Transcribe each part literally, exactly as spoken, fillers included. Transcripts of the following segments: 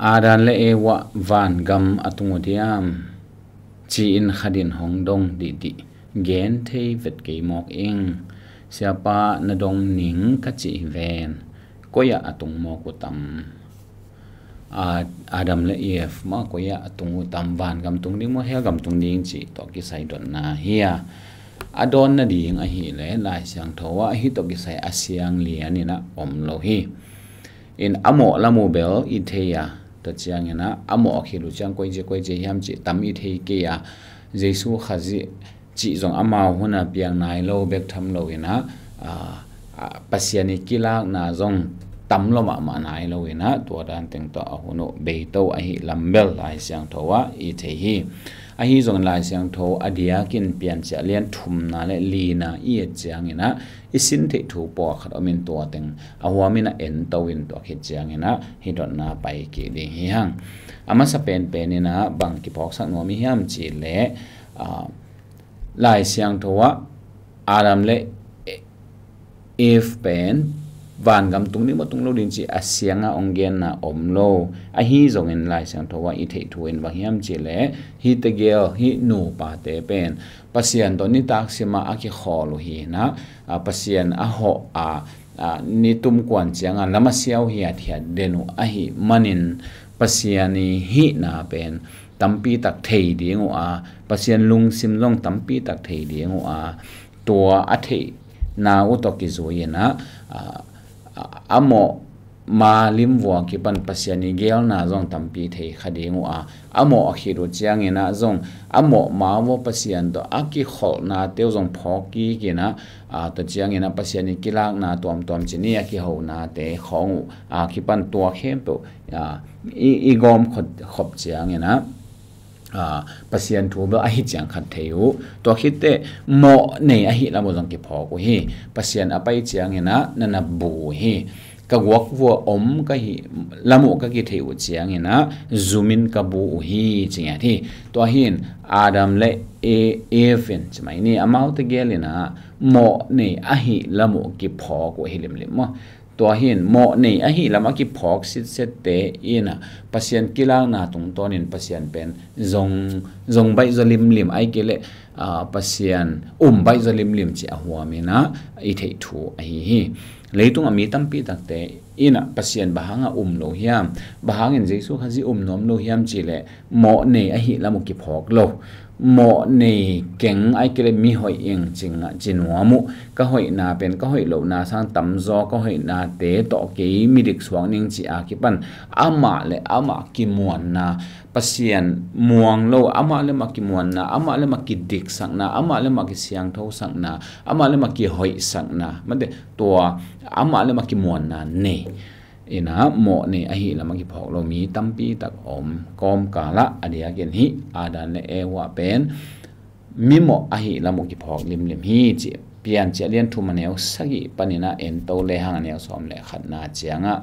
Adam le Eva vangam a tung uh diam? Ci-in khat in hong dong dihdih, gen thei vet kei mawk ing. Siapa, na dong ning ka cih hi ven. Koi-ah a tung mawk uh tam? A, Adam le Eve mah koi-ah a tung uh tam? Vangam tung ding maw, hell gam tung ding cih tawh kisai dotna hi a, a dawn nading ahih leh Lai Siangtho ah hih tawh kisai a siang lian in ah om lo hi. In a mawh lam uh bel i thei a, tua ciangin ah a mawh a khit uh ciang koici koici hiam cih tam i thei kei a, Jesu Khazih cih zong amau hun a piang nai lo bek tham lo in ah, a, a, Pasian i kilakna zong tam lo mahmah nai lo in ah, tua dan teng tawh a hun uh beito ahih lam bel Lai Siangtho ah i thei hi. Ahi zongin Lai Siangtho a diakin Piancil lian thumna le lina i et ciangin ah, i sin theih thu pawlkhat om in, tua teng a huam in ah ento in, tua khit ciangin ah hih dotna pai kik ding hi hang. A masa penpen in ah bang kiphawksak nuam i hiam cih leh, a, Lai Siangtho ah Adam le Eve pen vangam tung ding maw tung lo ding cih a siang ah hong genna om lo. Ahi zongin Lai Siangtho ah i theih thu in bang hiam cih leh, hih tegel, hih nupate pen Pasian tawh nitak sim ah a kikhawl uh hi in ah, a, Pasian a hawh a, a, nitum kuan ciang a lam a siau hiathiat den uh ahih manin Pasian i hihna pen tampi tak thei ding uh a, Pasian lungsim zong tampi tak thei ding uh a, tua a theihna uh tawh kizui in ah, a, a, a mawh ma lim vua kipan Pasian i gelna zong tampi thei kha ding uh a, a mawh a khit uh ciangin ah zong a mawh ma vua Pasian tawh a kikholhnate uh zong phawk kik in ah, a, tua ciangin ah Pasian i kilakna tuamtuam cih ni a kihonate khawng uh a kipan tua khempeuh, a, i, i gawm khop, khop ciangin ah, a, Pasian thu bel ahi ciang khat thei uh. Tua khit teh mawh nei ahih lam uh zong kiphawk uh hi. Pasian a pai ciangin ah na na bu uh hi. Ka guak vua om ka hih lam uh ka kithei uh ciangin ah zumin ka bu uh hi, ci ngiat hi. Tua hi in Adam le E-, Eve in, ci mai ni, amau tegel in ah mawh nei ahih lam uh kiphawk uh hi limlim maw. Tua hi in mawh nei ahih lam a kiphawk sitsette in ah Pasian kilakna tungtawnin Pasian pen zong, zong baih zaw limlim, ahih kei leh, a, Pasian um baih zaw limlim cih a huam in ah i theih thu ahi hi. Leitung a mi tampi takte in ah Pasian bang hang a um lo hiam, bang hangin Jesu Khazih um nuam lo hiam cih leh, mawh nei ahih lam uh kiphawk lo. Mawh nei keng, ahih kei leh mi hoih ing, ci nuam uh. Ka hoihna pen ka hoih lohna sang tamzaw, ka hoihnate tawh kei midik suak ning cih a kipan amah le amah kimuanna, Pasian muang lo, amah le amah kimuanna, amah le amah kidiksakna, amah le amah kisiangthosakna, amah le amah kihoihsakna, mate, tua amah le amah kimuanna nei in ah mawh nei ahih lam a kiphawk lo mi tampi tak om. Kawmkal ah a diakin hih Adam le Eva pen mimawh ahih lam uh kiphawk limlim hi, cih Piancil lian thum a neu sagih panin ah ento lehang a neu sawm le khatna ciang ah,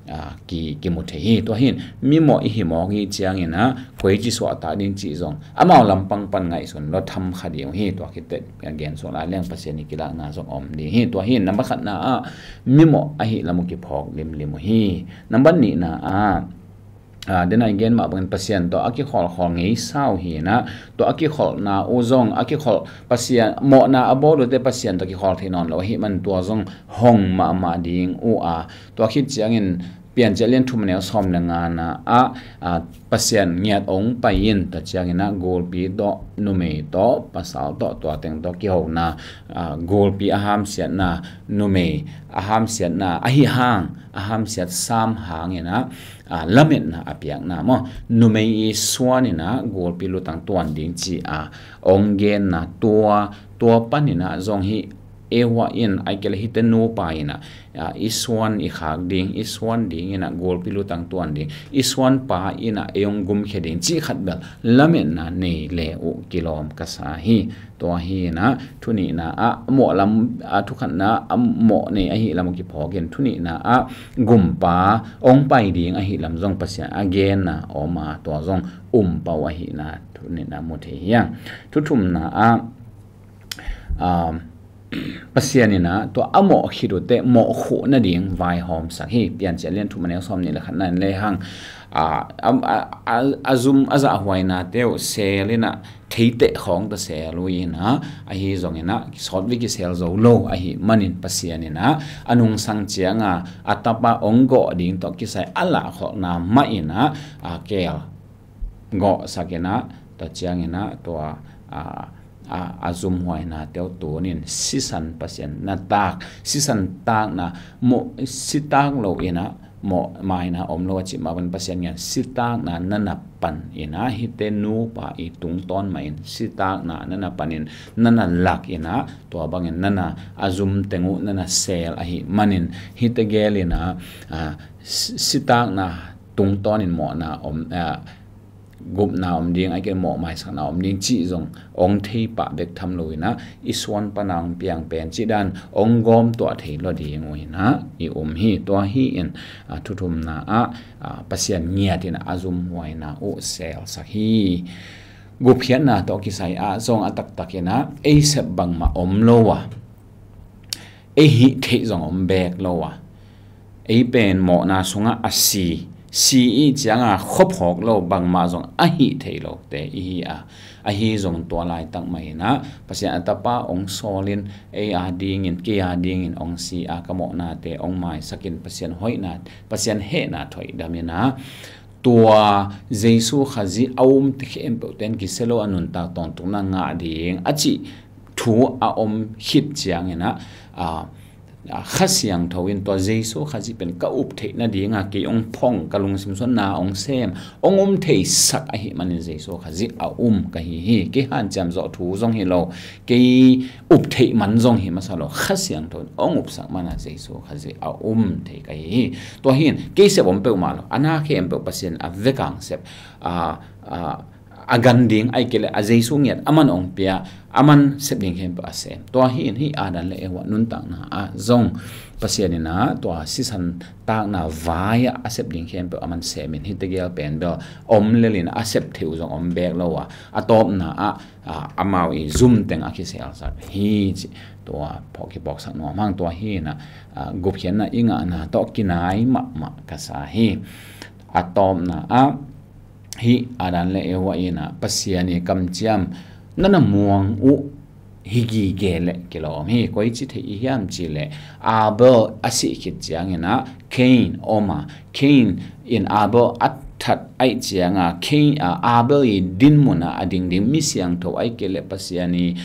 a, ki, kimu thei hi. Tua hi in mimawh i hih mawk i hih ciangin ah koici suahtak ding cih zong amau lampang pan ngaihsun lua tham kha ding uh hi. Tua khit teh gen suk lai leng Pasian i kilakna zong om ding hi. Tua hi in nambat khatna ah mimawh ahih lam uh kiphawk limlim uh hi. Nambat nihna ah, a, den a i gen mah bangin Pasian tawh a kikholhkholh ngeisa uh hi in ah, tua a kikholhna uh zong a kikholh, Pasian mawhna a bawl uh teh Pasian tawh kikholh thei nawn lo ahih man tua zong hong mahmah ding uh a, tua khit ciangin Piancil lian thum a neu sawm le ngana ah, a, Pasian ngiat hong pai in, tua ciangin ah gulpi tawh, numei tawh, pasal tawh, tua teng tawh kihona, a, gulpi a hamsiatna, numei a hamsiatna, ahi hang a hamsiat sam hangin ah, a, lametna a piakna maw, numei i suan in ah gulpi lutang tuan ding ci a hong genna, tua, tua panin ah zong hih Eva in, ahih kei leh hihte nupa in ah, a, i suan i khak ding, i suan ding in ah gulpi lutang tuan ding, i suanpa in ah ei hong gumkhia ding cih khat bel lametna nei le uh kilawm ka sa hi. Tua hi in ah thu nihna ah mawh lam, a, thu khatna ah mawh nei ahih lam uh kiphawk in, thu nihna ah gumpa hong pai ding ahih lam zong Pasian a genna om a, tua zong um pah uh ahihna thu nihna mu thei hi hang. Thu thumna ah, um, Pasian in ah tua a mawh khit uh teh mawh khuh nading vaihawmsak hi. Piancil a lian thum a neu sawm nih le khatna in lehang, a, a, a, a, a zum a zahhuainate uh seel in ah theiteh khawng tawh seel uh in ah, ahi zongin ah sawtvei kiseel zo lo ahih manin Pasian in ah a nungsang ciang a a tapa hong gawh ding tawh kisai a lahkholhna mah in ah, a keel gawhsak in ah, tua ciangin ah tua, a, a, a zumhuainate uh tunin sisan Pasian na tak, sisan takna, mawh, si tak lo in ah mawh maina om lo a cih mah bangin Pasian ngiat, si takna na na pan in ah, hihte nupa i tungtawn mah in si takna na na panin na na lak in ah, tua bangin na na a zum teng uh na na seel ahih manin hihte gel in ah, a, si, si takna tungtawnin mawhna om, a, gupna om ding, ahih kei leh mawh maisakna om ding cih zong hong thei pah bek tham lo in ah, i suan pan a hong piang pen cih dan hong gawm tuah thei lo ding uh in ah i um hi. Tua hi in, a, thu thumna ah, a, Pasian ngiat in ah a zumhuaina uh seelsak hi. Gupkhiatna tawh kisai ah zong a taktak in ah ei sep bangmah om lo a, ei hih theih zong om beek lo a, ei pen mawhna sungah a si, si i ciang a khuaphawk lo, bangmah zong a hih theih lote i hi a, ahi zong tua laitak mah in ah Pasian a tapa hong sawl in, ei a dingin, kei a dingin hong si a, ka mawhnate hong maisak in, Pasian hoihna, Pasian hehna thoihdam in ah, tua Jesu Khazih a umte khempeuhte in kisia lo a nuntak tawntungna ngah ding a cih thu a om khit ciangin ah, a, a, Kha Siangtho in tua Jesu Khazih pen ka up theih nading a kei hong phong, ka lungsim sungah na hong sem, hong um theisak ahih manin Jesu Khazih a um ka hi hi. Kei hanciam zawh thu zong hi lo, kei up theih man zong hi masa lo, Kha Siangtho in hong upsak man a Jesu Khazih a um thei ka hi hi. Tua hi in kei sep om peuhmah lo, a na khempeuh Pasian a vekpi-in sep, a, a, a gan ding, ahih kei leh a Jesu ngiat aman hong pia, aman sep ding khempeuh a sem. Tua hi in hih Adam le Eva nuntakna ah zong Pasian in ah tua sisan takna vai ah a sep ding khempeuh aman sem in, hihte gel pen bel om lel in a sep theih uh zong om beek lo a, a tawpna ah, a, amau i zum teng a kiseelsak hi ci. Tua phawk kiphawksak nuam hang. Tua hi in ah, a, gupkhiatna i ngahna tawh kinai mahmah ka sa hi. A tawpna ah hih Adam le Eva in ah Pasian i kamciam na na muang uh hi gige leh kilawm hi. Koici theih i hiam cih leh Abel a sih khit ciangin ah Cain om a, Cain in Abel a that ahih ciang a, Cain, a, Abel i dinmun ah a ding ding mi siangtho ahih kei leh Pasian i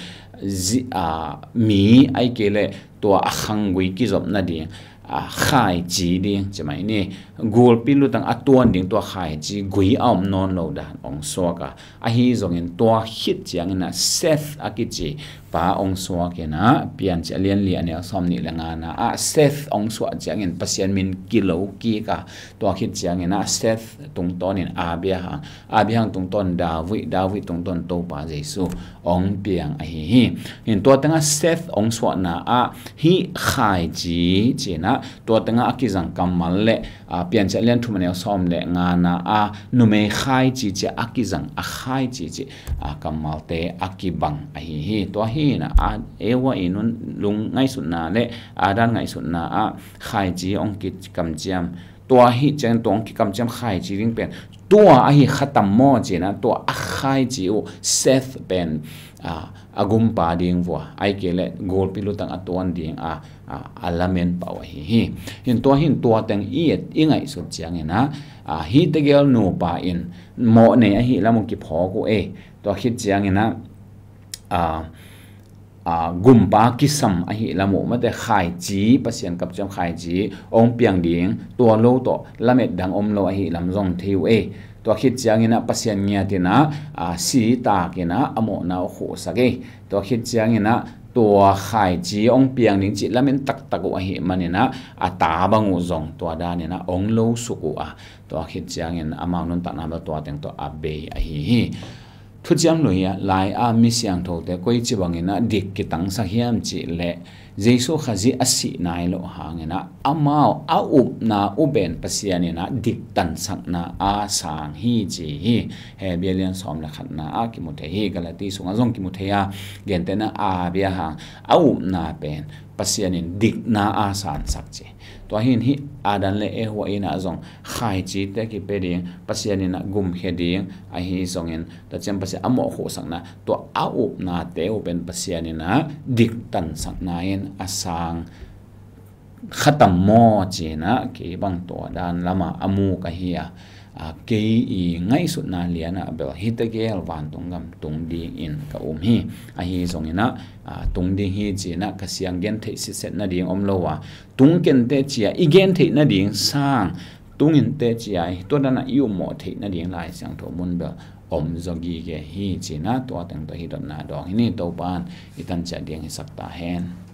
zi-, a, mi ahih kei leh tua a khanggui kizop nading, a, khaici ding ci mai ni. Gulpi lutang a tuan ding tua khaici gui a om nawn lo dan hong suak a, ahi zongin tua khit ciangin ah Seth a kici pa hong suak in ah, Piancil a lian li a neu sawm nih le ngana ah Seth hong suah ciangin Pasian min kilo kik a, tua khit ciangin ah Seth tungtawnin Abraham, Abraham tungtawn David, David tungtawn Topa Jesu hong piang ahi hi. In tua tengah Seth hong suahna ah hih khaici ci in ah, tua tengah a kizang kammal le, a, Piancil a lian thum a neu sawm le ngana ah numei khaici ci a kizang a khaici ci, a, kammalte a kibang ahi hi. Tua hi in ah, a, Eva i nuntak ngaihsutna le Adam ngaihsutna ah khaici hong kikamciam, tua hi ciang tua hong kikamciam khaici ding pen tua ahi kha tam maw ci in ah, tua a khaici uh Seth pen, a, a gumpa ding vua, ahih kei leh gulpi lutang a tuan ding a, a, a lamen pah uh ahi hi. In tua hi in tua teng i et i ngaihsut ciangin ah, a, hihte gel nupa in mawh nei ahih lam uh kiphawk uh e. Tua khit ciangin ah, a, a, gumpa kisam ahih lam uh, mate khaici, Pasian kamciam khaici hong piang ding, tua lo tawh lamet dang om lo ahih lam zong thei uh e. Tua khit ciangin ah Pasian ngiat in ah, a, si tak in ah a mawhna uh khuhsak e. Tua khit ciangin ah tua khaici hong piang ding cih lamen taktak uh ahih manin ah a ta bang uh zong tua dan in ah hong lo suk uh a, tua khit ciangin amau nuntakna bel tua teng tawh a bei ahi hi. Thuciam Lui ah lai a mi siangthote koici bangin ah dik kitangsak hiam cih leh, Jesu Khazih a sih nai loh hangin ah amau a upna uh pen Pasian in ah diktansakna a sang hi ci hi. Hebru lian sawm le khatna ah kimu thei hi, Galati sungah zong kimu thei a, gentehna a bia hang a upna pen Pasian in dikna a sansak ci. Tua hin hih Adam le Eva in ah zong khaicite kipia ding, Pasian in ah gumkhia ding, ahi zongin tua ciang Pasian a mawhkhuhsakna, tua a upnate uh pen Pasian in ah diktansakna in a sang kha tam maw ci-in ah kei bang tua dan lamah a muk ahi a, a, kei i ngaihsutna lianah bel hihte gel vantung gam tung dingin ka um hi. Ahi zongin ah, a, tung ding hi ci-in ah Kha Siang gentheih sitset nading om lo a, tung kei inteh ci-a i gentheih nading sang, tung inteh ci-a tua dan ah i upmawh theih nading Lai Siangtho mun bel om zaw gige hi ci-in ah tua teng tawh hih dotna dawng hi ni. Topa in i tan ciat ding hisak ta hen.